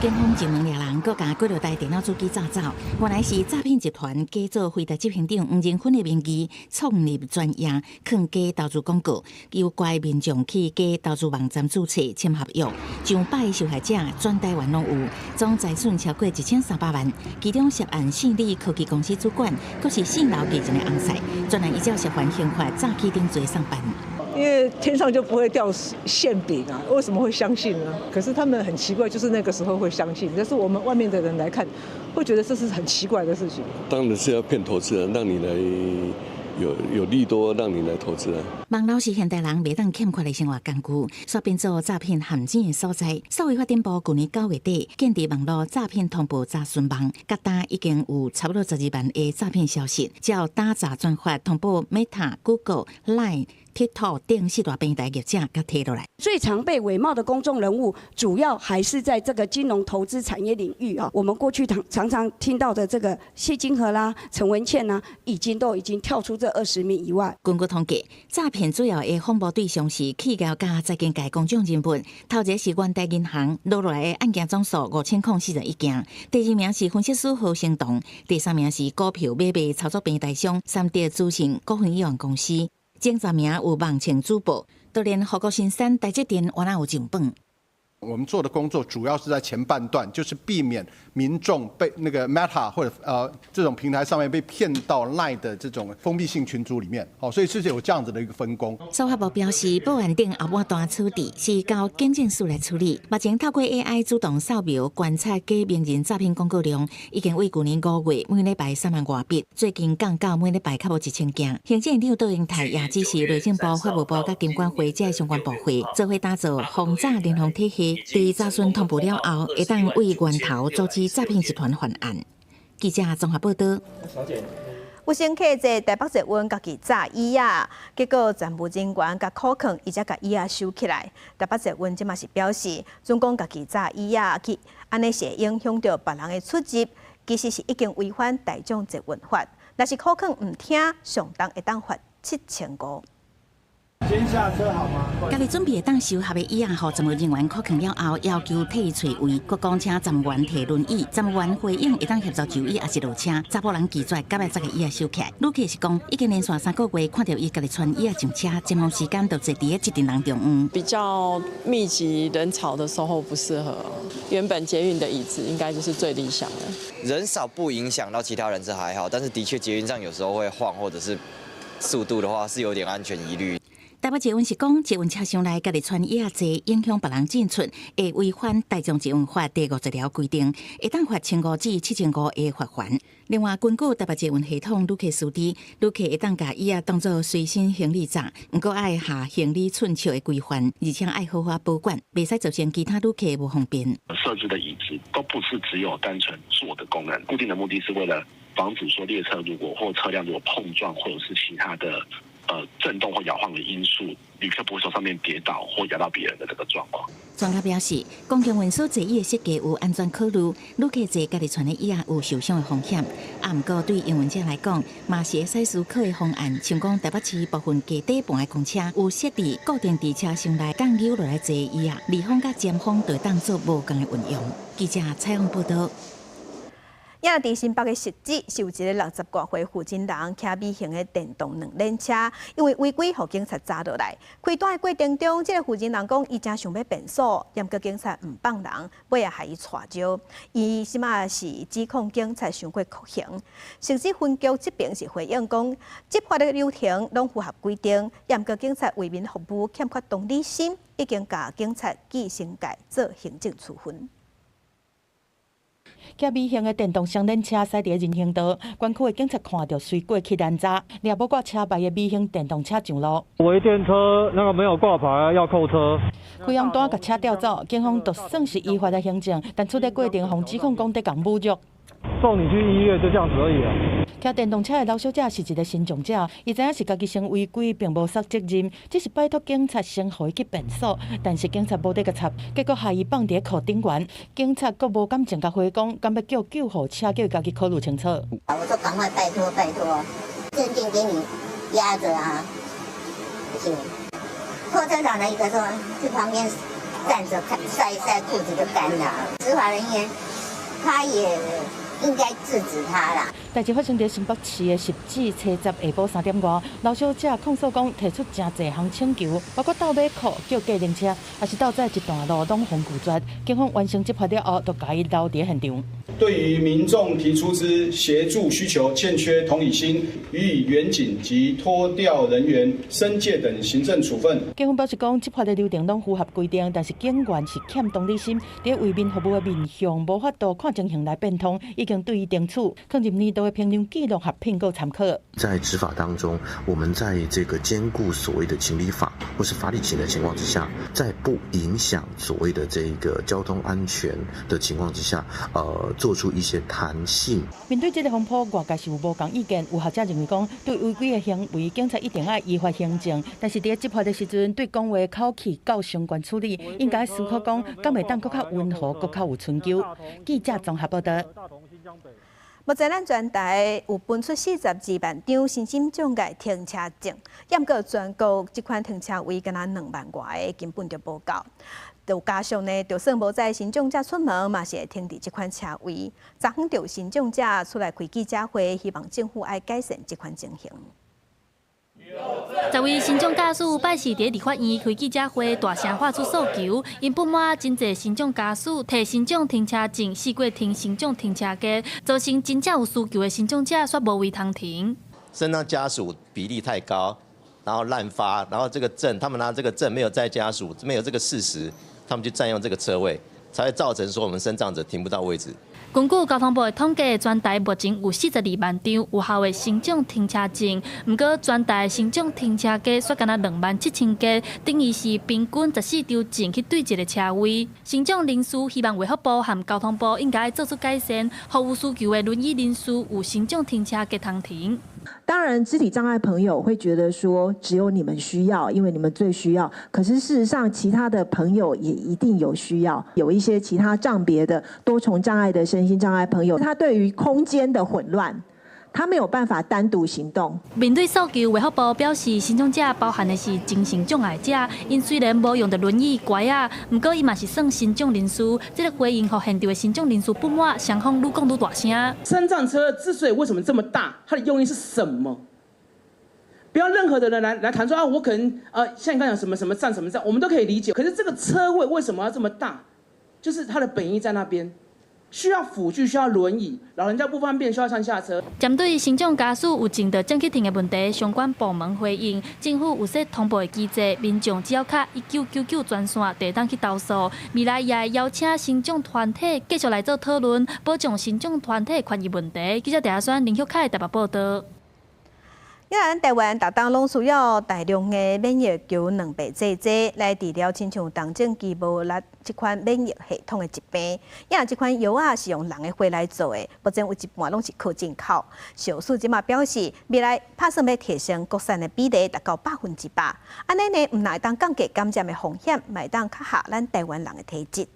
警方上門掠人，閣共幾落台電腦主機炸走。原來是詐騙集團假做輝達執行長黃仁勳的名義，創立專頁，囥假投資廣告，誘拐民眾去假投資網站註冊簽合約，上百个受害者全台灣攏有，總財損超過1300萬。其中涉案信利科技公司主管，閣是姓劉藝人的翁婿，專案依照涉犯刑法詐欺等罪送辦。因為天上就不會掉餡餅啊，為什麼會相信呢？可是他們很奇怪，就是那個時候會相信，但是我們外面的人來看，會覺得這是很奇怪的事情。當然是要騙投資人，讓你來有利多，讓你來投資啊。網路是現代人袂當欠缺的生活工具，煞變做詐騙陷阱的所在。數位發展部舊年9月底建立網路詐騙通報查詢網，佮今已經有差不多12萬个詐騙消息，照打詐專法通報 Meta、Google、Line、TikTok 等四大平台業者，共提落來。最常被偽冒的公眾人物，主要還是在這個金融投資產業領域啊。我們過去常常常聽到的這個謝金河啦、陳文茜啦，已經都已經跳出這20名以外。根據統計，詐騙主要的訪問對象是企業佮財經界公眾人物。頭一个是元大銀行落落來的案件總數5041件，第二名是分析師何成棟，第三名是股票買賣操作平台商三德資訊股份有限公司。前10名有網情主播，都連護國神山台積電原來有上榜。我們做的工作主要是在前半段，就是避免民眾被那個 Meta 或者這種平台上面被騙到 Line 的這種封閉性群組裡面。好，所以是有這樣子的一個分工。司法部表示，報案等後半段處置是交警政署來處理。目前透過 AI 主動掃描觀察假名人詐騙廣告量，已經為舊年5月每禮拜3萬外筆，最近降到每禮拜較無1000件。行政院長卓榮泰也指示內政部、法務部佮金管會這相關部會，做伙打造防詐聯防體系。佇查詢通報了後，會當對源頭阻止詐騙集團犯案。記者綜合報導。為有乘客坐台北捷運家己紮椅仔，結果站務人員共扣囥，伊才共椅仔收起來。台北捷運這馬是表示，準講家己紮椅仔去，按呢是會影響著別人的出入，其實是已經違反大眾捷運法。若是扣囥毋聽，上重會當罰7500。先下車好嗎？家己準備會當收合的椅仔，予站務人員扣囥了後，要求退揣位，閣講請站員提輪椅。站務員回應會當協助就椅，抑是落車。查埔人拒絕，佮欲紮個椅仔收起來。旅客是講，已經連續3個月看著伊家己穿椅仔上車，尖峰時間就坐佇咧這陣人中央。比較密集人潮的時候不適合。原本捷運的椅子應該就是最理想的。人少不影響到其他人是還好，但是的確捷運上有時候會晃，或者是速度的話是有點安全疑慮。台北捷運是講，捷運車廂內家己穿椅仔坐，影響別人進出，會違反大眾捷運法第50條規定，會當罰1500至7500的罰鍰。另外，根據台北捷運系統旅客須知，旅客會當共椅仔當做隨身行李紮，毋過愛合行李寸尺的規範，而且愛好好保管，袂使造成其他旅客無方便。設置的椅子都不是只有單純坐的功能，固定的目的是為了防止說列車如果或車輛如果碰撞，或者是其他的震動或搖晃的因素，旅客不會從上面跌倒或壓到別人的這個狀況。專家表示，公共運輸座椅的設計有安全考慮，旅客坐家己穿的椅仔有受傷的風險。啊，毋過對營運者來講，嘛是會使思考的方案。像講台北市部分低底盤的公車有設置固定佇車廂內降扭落來坐椅仔，離峰佮尖峰就會當做無仝的運用。記者採訪報導。也佇新北的汐止，是有一个60外歲負責人騎美型的電動兩輪車，因為違規，予警察抓落來。開單的過程中，這个負責人講，伊誠想欲辯訴，毋過警察毋放人，尾仔害伊帶招。伊這馬是指控警察傷過酷刑。汐止分局這邊是回應講，執法的流程攏符合規定，毋過警察為民服務欠缺同理心，已經共警察記懲戒做行政處分。騎美型的電動雙輪車駛佇人行道，管區的警察看著隨過去攔查，掠無掛車牌的美型電動車上路。違電車那個沒有掛牌要扣車。開黃單共車調走，警方就算是依法來行政，但處理過程予指控講佇共侮辱。送你去醫院就這樣子而已啊。騎電動車的老小姐是一个身障者，伊知影是家己先違規，並無捒責任，只是拜託警察先予伊去辯訴，但是警察無咧共插，結果害伊放佇咧扣頂懸，警察閣無感情共回講，敢欲叫救護車叫伊家己考慮清楚。我說趕快拜託拜託，證件給你壓著啊，不行。拖車長的一個說，去旁邊站著看曬一曬褲子就乾了。執法人員他也應該制止他啦。代誌發生佇新北市的汐止初十下晡3點外，老小姐控訴講提出誠濟項請求，包括鬥馬褲、叫計程車，抑是鬥早一段路攏予拒絕。警方完成執法了後，就共伊留佇現場。對於民眾提出之協助需求欠缺同理心，予以員警及拖吊人員申誡等行政處分。警方表示講，執法的流程攏符合規定，但是警員是欠同理心，佇為民服務的面向無法度看情形來變通，已經對伊懲處，囥入年度的評量記錄和聘僱參考。在執法當中，我們在這個兼顧所謂的情理法或是法理情的情況之下，在不影響所謂的這個交通安全的情況之下，做出一些彈性。面對這个風波，外界是有無仝意見。有學者認為講，對違規的行為，警察一定愛依法行政，但是佇執法的時陣，對講話口氣較相關處理，應該思考講，敢會當閣較溫和，閣較有春秋。記者綜合報導。目前咱全台有分出42萬張身心障礙停車證，毋過全國這款停車位敢若2萬外个，根本就無夠。就加上呢，就算無載身障者出門，嘛是會停佇這款車位。昨昏就有身障者出來開記者會，希望政府愛改善這款情形。10位身障家屬拜四佇立法院開記者會，大聲發出訴求，𪜶不滿真濟身障家屬提身障停車證，試過停身障停車格，造成真正有需求的身障者煞無位通停。身障家屬比例太高，然後濫發，然後這個證，他們拿這個證沒有載家屬，沒有這個事實，他們就佔用這個車位，才會造成說我們身障者停不到位置。根據交通部的統計，全台目前有42萬張有效的身障停車證，毋過全台身障停車格煞干焦2萬7千格，等於是平均14張證去對一个車位。身障人士希望衛福部和交通部應該做出改善，予有需求的輪椅人士有身障停車格通停。當然，肢體障礙朋友會覺得說只有你們需要，因為你們最需要。可是事實上，其他的朋友也一定有需要。有一些其他障別的多重障礙的身心障礙朋友，他對於空間的混亂，他沒有辦法單獨行動。面對訴求，衛福部表示，身障者包含的是精神障礙者，𪜶雖然無用著輪椅、拐仔，毋過伊嘛是算身障人士。這個回應予現場的身障人士不滿，雙方愈講愈大聲。身障車之所以為什麼這麼大，它的用意是什麼？不要任何的人來談說啊，我可能像你剛講什麼什麼站什麼站，我們都可以理解。可是這個車位為什麼要這麼大？就是它的本意在那邊。需要輔具，需要輪椅，老人家不方便，需要上下車。針對身障家屬有證著正去停的問題，相關部門回應，政府有設通報的機制，民眾只要敲1999專線，就會當去投訴。未來也會邀請身障團體繼續來做討論，保障身障團體權益問題。記者鄭阿選、林玉凱台北報道。因為咱台灣逐冬攏需要大量的免疫球蛋白製劑來治療，親像重症肌無力這款免疫系統的疾病。因為這款藥仔是用人的血來做的，目前有一半攏是靠進口。食藥署這馬表示，未來拍算欲提升國產的比例達到100%，按呢呢，毋但會當降低感染的風險，嘛會當較合咱台灣人的體質。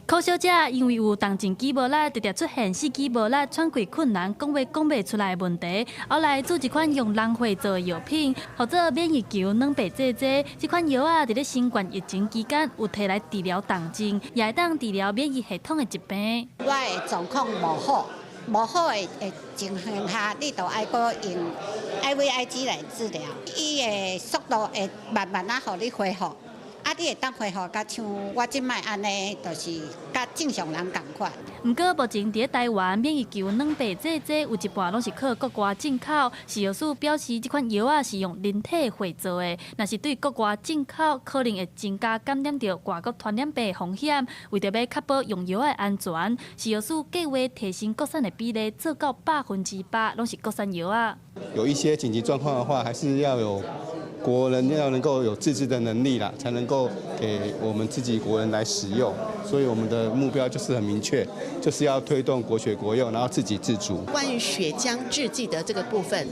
柯小姐因為有重症肌無力，常常出現四肢無力、喘氣困難、講話講袂出來的問題。後來做一款用人血做的藥品，號做免疫球蛋白製劑。這款藥仔佇咧新冠疫情期間有提來治療重症，也會當治療免疫系統的疾病。我的狀況無好，無好的情形下，你就愛閣用 IVIG 來治療，伊的速度會慢慢仔予你恢復。啊，你會當恢復甲像我這擺按呢，就是佮正常人仝款。毋過目前佇咧台灣免疫球蛋白製劑有一半攏是靠國外進口。食藥署表示，這款藥仔是用人體血做的，若是對國外進口，可能會增加感染著外國傳染病的風險。為著欲確保用藥的安全，食藥署計劃提升國產的比例，做到100%攏是國產藥仔。有一些緊急狀況的話，還是要有國人要能夠有自制的能力啦，才能夠給我們自己國人來使用。所以我們的目標就是很明確，就是要推動國學國用，然後自給自足。關於血漿製劑的這個部分，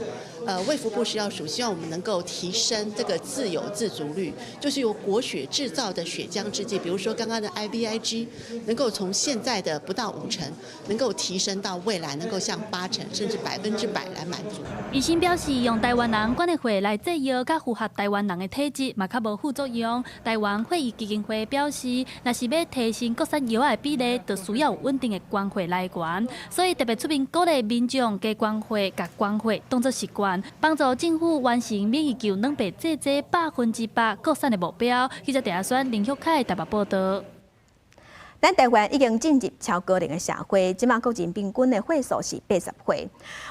衛福部食藥署希望我們能夠提升這個自有自足率，就是由國血製造的血漿製劑，比如說剛剛的 IVIG，能夠從現在的不到5成，能夠提升到未來能夠像8成甚至100%來滿足。醫生表示，用台灣人捐的血來製藥，較符合台灣人的體質，嘛較無副作用。台灣血液基金會表示，若是欲提升國產藥的比例，就需要有穩定的捐血來源，所以特別出面鼓勵民眾加捐血，共捐血當作習慣，幫助政府完成免疫球蛋白製劑100%國產的目標。記者鄭阿選、林玉凱台北報道。咱台灣已經進入超高齡的社會，這馬國人平均的歲數是80歲，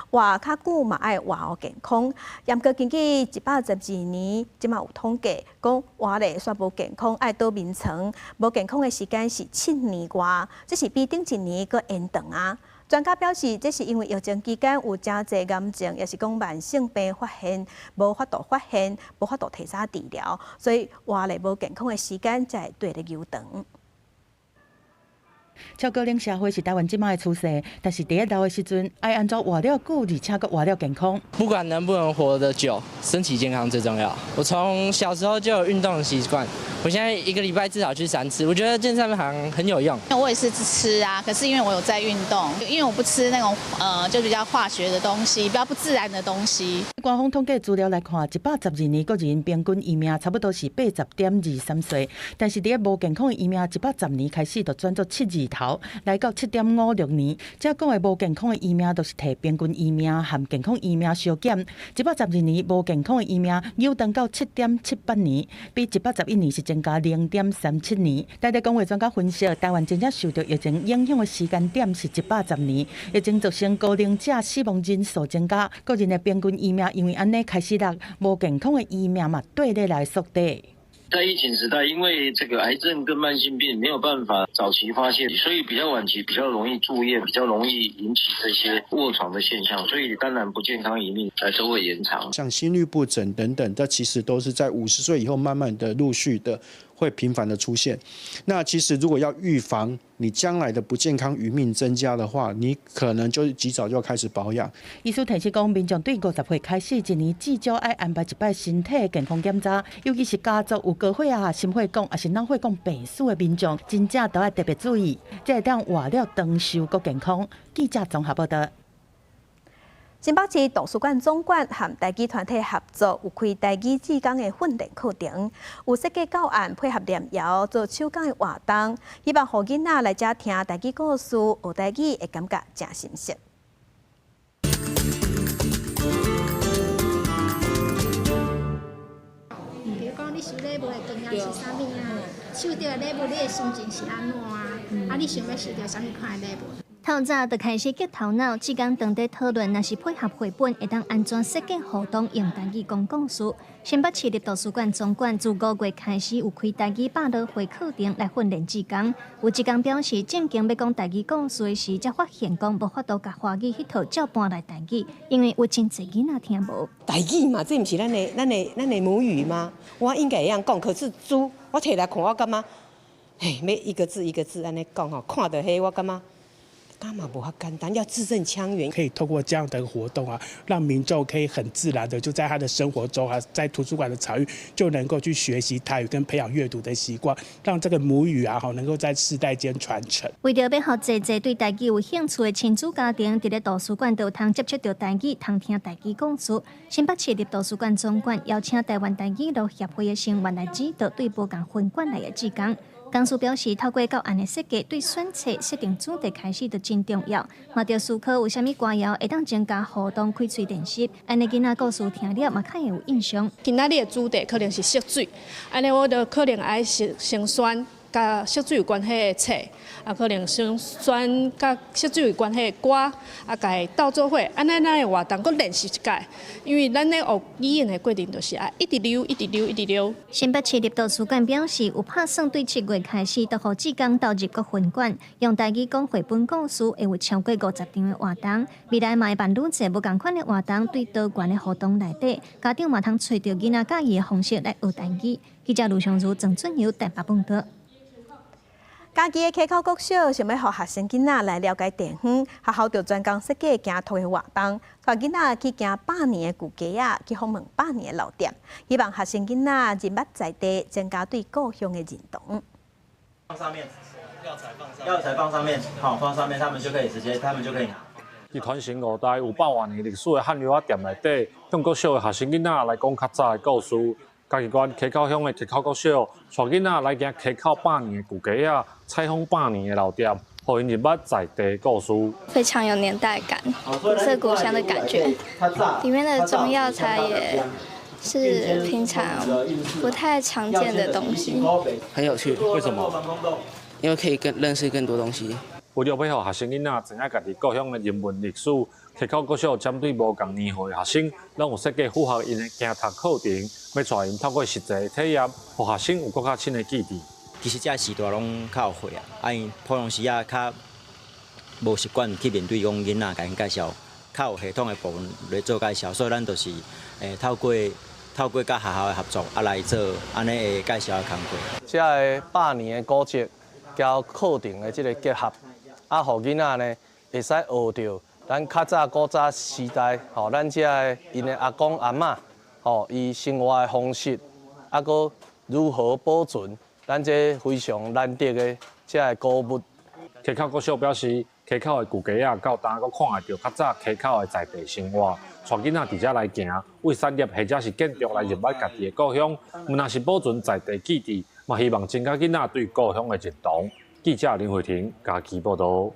活較久嘛愛活予健康。毋過根據112年，這馬有統計講活咧煞無健康，愛倒眠床，無健康的時間是7年外，這是比頂一年閣延長啊。專家表示，這是因為疫情期間有誠濟癌症，抑是講慢性病發現，無法度發現，無法度提早治療，所以活咧無健康的時間才會綴咧延長。超高齡社會是台灣這馬的趨勢，但是佇咧老的時陣，愛按怎活了久，而且閣活了健康。不管能不能活得久，身體健康最重要。我從小時候就有運動的習慣，我現在一個禮拜至少去3次，我覺得健身房很有用。我也是吃啊，可是因為我有在運動，因為我不吃那種就比較化學的東西，比較不自然的東西。官方統計資料來看，112年國人平均餘命差不多是80.23歲，但是佇咧無健康的餘命，110年開始就轉做七字頭，來到7.56年。這講的無健康的餘命，就是提平均餘命和健康餘命相減。112年無健康的餘命延長到7.78年，比111年是增加0.37年。台大公衛專家分析，台灣真正受著疫情影響的時間點是110年，疫情造成高齡者死亡人數增加，國人的平均餘命因為按呢開始落，無健康的餘命嘛綴咧來縮短。在疫情時代，因為這個癌症跟慢性病沒有辦法早期發現，所以比較晚期比較容易住院，比較容易引起這些臥床的現象，所以當然不健康餘命都會延長。像心律不整等等，這其實都是在50歲以後慢慢的陸續的會頻繁的出現。那其實如果要預防你將來的不健康餘命增加的話，你可能就及早就要開始保養。醫師提醒講，民眾對50歲開始，一年至少愛安排一擺身體健康檢查，尤其是家族有高血壓、心血管抑是腦血管病史的民眾，真正都愛特別注意，才會當活了長壽閣健康。記者綜合報道。新北市圖書館總館和台語團體合作，有開台語志工的訓練課程，有設計教案配合念謠做手工的活動，希望予囡仔來遮聽台語故事，學台語會感覺誠心適。比如講，你收禮物的經驗是啥物啊？收著禮物，你的心情是按怎啊？啊，你想欲收著啥物款的禮物？透早就開始激頭腦，志工當咧討論，若是配合繪本，會當按怎設計活動，用台語講故事。新北市立圖書館總館自5月開始有開台語百老匯課程來訓練志工。有志工表示，正經欲講台語故事時，才發現講無法度共華語彼套照搬來台語，因為有真濟囡仔聽無。台語嘛，這毋是咱的母語嗎？我應該會曉講，可是書我提來看，我感覺，嘿，欲一個字一個字按呢講吼，看著彼我感覺。幹嘛無遐簡單，要字正腔圓。可以透過這樣的活動啊，讓民眾可以很自然的就在他的生活中啊，在圖書館的場域就能夠去學習台語跟培養閱讀的習慣，讓這個母語啊，吼能夠在世代間傳承。為著欲予濟濟對台語有興趣的親子家庭，佇咧圖書館就通接觸著台語，通聽台語故事。新北市立圖書館總館邀請台灣台語路協會的成員來指導對無仝分館來的志工。講師表示，透過教案的設計，對選冊設定主題開始就真重要。嘛，著思考有啥物歌謠會當增加互動、開喙練習，按呢囡仔故事聽了嘛較會有印象。今仔日的主題可能是色水，按呢我就可能愛先選佮色水有關係的冊，啊，可能先選佮色水有關係的歌，啊，共伊鬥做伙，按呢咱的活動閣練習一擺，因為咱咧學語言的過程就是愛一直溜，一直溜，一直溜。新北市立圖書館表示，有拍算對7月開始，就予志工投入各分館，用台語講繪本故事，會有超過50場的活動。未來嘛會辦愈濟無仝款的活動，對多元的活動內底，家長嘛通揣著囡仔佮意的方式來學台語。記者盧尚如、鄭俊友台北報導。嘉義的溪口國小想欲予學生囡仔來了解地方，學校就專工設計行塗的活動，帶囡仔去行百年的舊街仔，去訪問百年的老店，希望學生囡仔認捌在地，增加對故鄉的認同。放上面，藥材放上，藥材放上面，好，放上面，他們就可以直接，他們就可以拿。佇傳承五代有百外年歷史的漢藥仔店內底，向國小的學生囡仔來講較早的故事。嘉義縣溪口鄉的溪口國小，帶囡仔來行溪口百年的舊街仔，採訪百年的老店，予𪜶認捌在地故事。非常有年代感，古色古香的感覺。裡面的中藥材也是平常不太常見的東西。很有趣，為什麼？因為可以更認識更多東西。為著欲予學生囡仔知影家己故鄉的人文歷史，溪口國小針對無仝年歲的學生，攏有設計符合𪜶的行讀課程，欲帶𪜶透過實際的體驗，予學生有閣較深的記憶。其實這時代攏較有歲啊，啊𪜶普通時仔較無習慣去面對講囡仔共𪜶介紹，較有系統的部分來做介紹，所以咱就是透過佮學校的合作啊來做按呢的介紹的工課。這个百年的古蹟佮課程的這个結合，啊，予囡仔呢會使學著咱較早古早時代，吼，咱這个𪜶的阿公阿嬤，吼，伊生活的方式，啊，閣如何保存咱這非常難得的這个古物。溪口國小表示，溪口的舊街仔到今閣看會著較早溪口的在地生活，帶囡仔佇遮來行，為產業或者是建築來認捌家己的故鄉，毋但是保存在地記憶，嘛希望增加囡仔對故鄉的認同。記者林慧婷嘉義報導。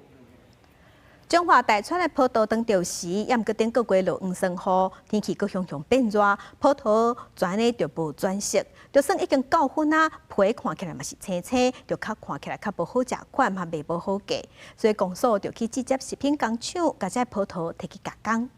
彰化大川的葡萄當著時，也毋過頂個月落黃霜雨，天氣閣雄雄變熱，葡萄全呢就無轉色，就算已經夠粉啊，皮看起來嘛是青青，就較看起來較無好食款，嘛賣無好價，所以公所就去直接食品工廠，共這葡萄提去加工。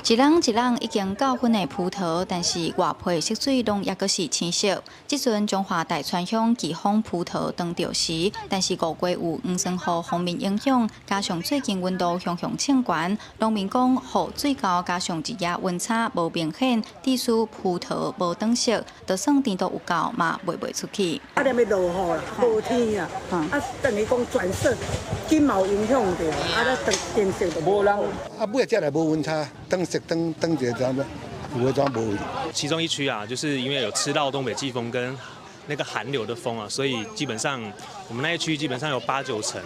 一籠一籠已經夠粉的葡萄，但是外皮色水攏猶閣是青色。這陣彰化大川鄉季風葡萄當著時，但是五月有黃酸雨鋒面影響，加上最近溫度向向衝懸，農民講雨水夠加上日夜溫差無明顯，致使葡萄無轉色，就算甜度有夠嘛賣袂出去。啊，連欲落雨啦，無天啊，啊等於講轉色，緊嘛有影響著，啊，咱轉色就無人。啊，尾才來無溫差，轉色轉轉一個怎有的怎無。其中一區啊，就是因為有吃到東北季風跟那個寒流的風啊，所以基本上我們那一區基本上有八九成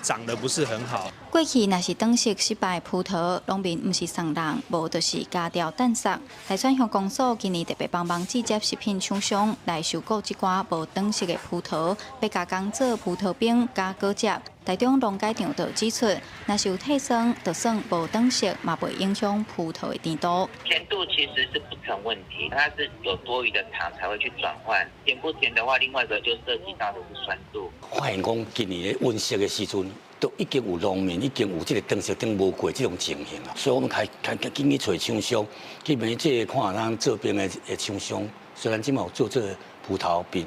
長得不是很好。過去若是轉色失敗葡萄，農民毋是送人，無就是加調單殺。大川鄉公所今年特別幫忙直接食品廠商來收購這寡無轉色的葡萄，欲加工做葡萄冰佮果汁。台中農改場就指出，若是有退酸，就算無轉色，嘛袂影響葡萄的甜度。甜度其實是不成問題，它是有多餘的糖才會去轉換。甜不甜的話，另外一個就涉及到的是酸度。發現講今年咧溫室的時陣，都已經有農民已經有這個轉色頂無過這種情形啊，所以我們開開緊去揣廠商，去問這個看咱做冰的的廠商，雖然這馬有做這個葡萄冰。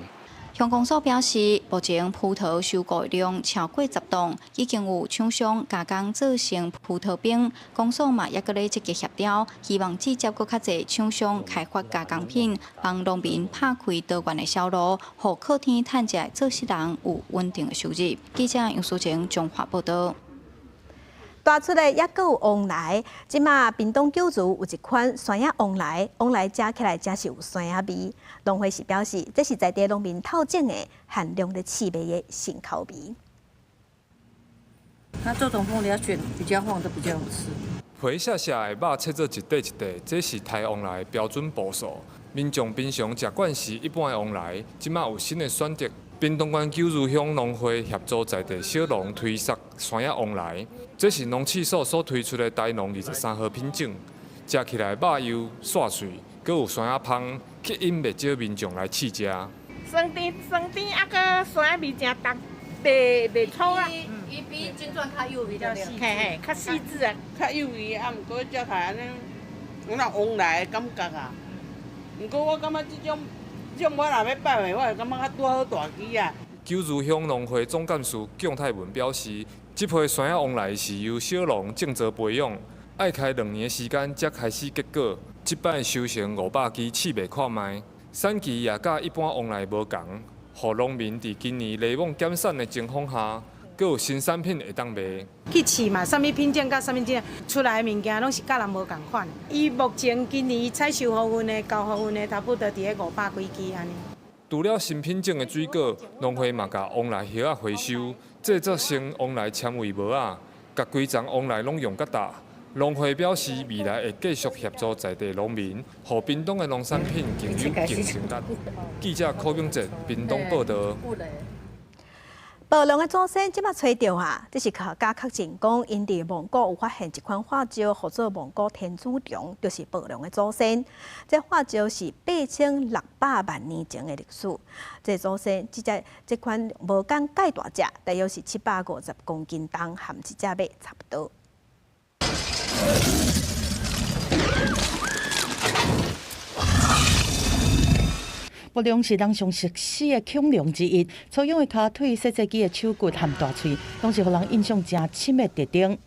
鄉公所表示，目前葡萄收購量超過10噸，已經有廠商加工做成葡萄冰。公所嘛猶閣咧積極協調，希望直接閣較濟廠商開發加工品，幫農民拍開多元的銷路，予靠天趁食的做事人有穩定的收入。記者楊淑晴彰化報導。大出的猶閣有旺來，這馬屏東九如有一款酸仔旺來，旺來食起來真是有酸仔味。農會是表示，這是在地農民透種的限量咧試賣的新口味。那這種鳳梨要選比較黃的比較好吃。皮屑屑的肉切做一塊一塊，這是台旺來標準步數。民眾平常食慣是一般的旺來，這馬有新的選擇。屏東縣九如鄉農會協助在地小農推捒酸仔旺來，這是農試所所推出的台農23號品種，食起來肉幼煞喙，閣有酸仔芳，吸引袂少民眾來試食。酸甜酸甜，啊閣酸仔味誠重，袂袂粗啊。伊比金鑽較幼比較細，嘿嘿，較細緻啊，較幼味啊，毋過食起來按呢，有那旺來的感覺啊。毋過我感覺這種。這種我若欲擺賣，我會感覺較拄好大支啊。九如鄉農會總幹事蔣泰文表示，這批酸仔旺來是由小農種植培養，愛開2年時間才開始結果。這擺收成500支試賣看覓，產期也佮一般旺來無仝，予農民佇今年雷網減產的情況下，閣有新產品會當賣。去試嘛，啥物品種佮啥物種出來的物件，攏是佮人無仝款。伊目前今年採收予阮的、交予阮的，差不多佇咧500幾支按呢。除了新品種的水果，農會嘛共旺來葉仔回收，製作成旺來纖維帽仔，共規叢旺來攏用較大。農會表示，未來會繼續協助在地農民，予屏東的農產品更有競爭力。記者柯永哲屏東報導。暴龍的祖先這馬揣著啊！這是科學家確認講，𪜶佇蒙古有發現一款化石，號做蒙古天子龍，就是暴龍的祖先。這化石是8600萬年前的歷史。這祖先這隻這款無仝蓋大隻，大約是750公斤重，和一隻馬差不多。暴龍是人上熟悉的恐龍之一，粗勇的跤腿、細細支的手骨和大喙，攏是予人印象誠深的特徵。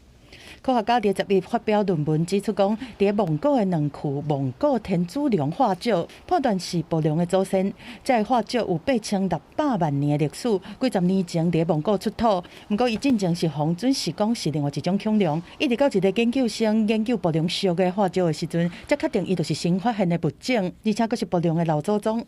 科學家佇10日發表論文指出，講佇蒙古的兩區蒙古天子龍化石，判斷是暴龍的祖先。這个化石有8600萬年的歷史，幾十年前佇蒙古出土。毋過伊進前是予準是講是另外一種恐龍。一直到一個研究生研究暴龍屬的化石的時陣，才確定伊就是新發現的物種，而且閣是暴龍的老祖宗。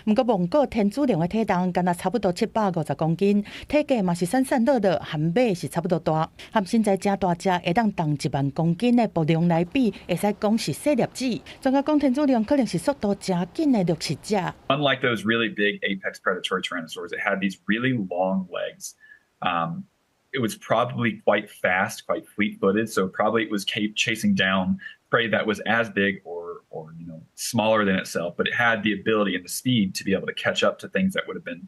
毋過蒙古天子龍的體重敢若差不多750公斤，體格嘛是瘦瘦弱弱，和馬是差不多大，和身材誠大隻會當重1萬公斤的暴龍來比，會使講是細粒子。專家講天子龍可能是速度誠緊的掠食者。 Unlike those really big apex predatory tyrannosaurs, it had these really long legs. It was probably quite fast, quite fleet-footed, so probably it was chasing down Prey that was as big or smaller than itself, but it had the ability and the speed to be able to catch up to things that would have been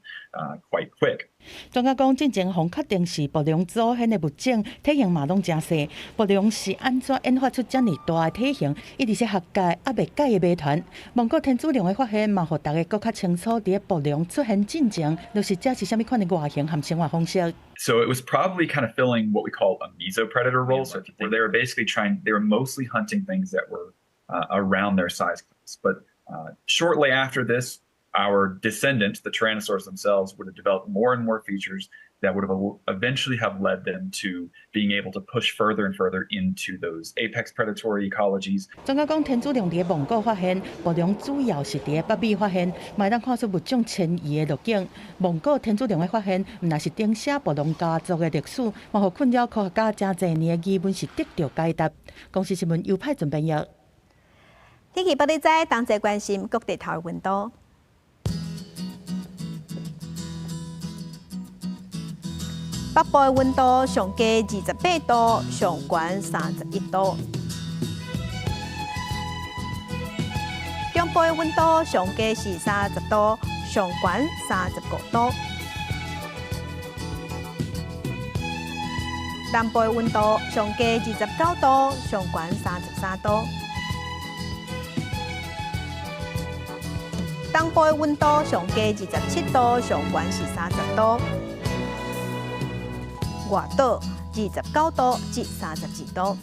quite quick. 專家講，進前予確定是暴龍祖先的物種，體型嘛攏誠細。暴龍是按怎演化出遮爾大的體型，一直是學界猶未解的謎團。蒙古天竺龍的發現，嘛予大家閣較清楚，佇咧暴龍出現進前，就是這是啥物款的外形和生活方式。 So it was probably kind of filling what we call a mesopredator role. So where they were basically trying, they were mostly hunting things that were around their size class. But shortly after this, our descendants, the tyrannosaurs themselves, would have developed more and more features that would have eventually have led them to being able to push further and further into those apex predatory ecologies. 專家講，天竺龍佇咧蒙古發現，暴龍主要是佇咧北美發現，嘛會當看出物種遷移的路徑。蒙古天竺龍的發現，毋但是重寫暴龍家族的歷史，嘛予困擾科學家誠濟年的疑問是得著解答。公視新聞尤派準編譯。天氣報你知，同齊關心各地頭的溫度。北部的溫度上低28度，上懸31度。中部的溫度上低是30度，上懸35度。南部的溫度上低29度，上懸33度。東部的溫度上低27度，上懸是30度。外島29度至32度。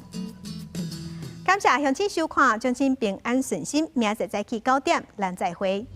感謝鄉親收看，祝恁平安順心，明仔載早起9點，咱再會。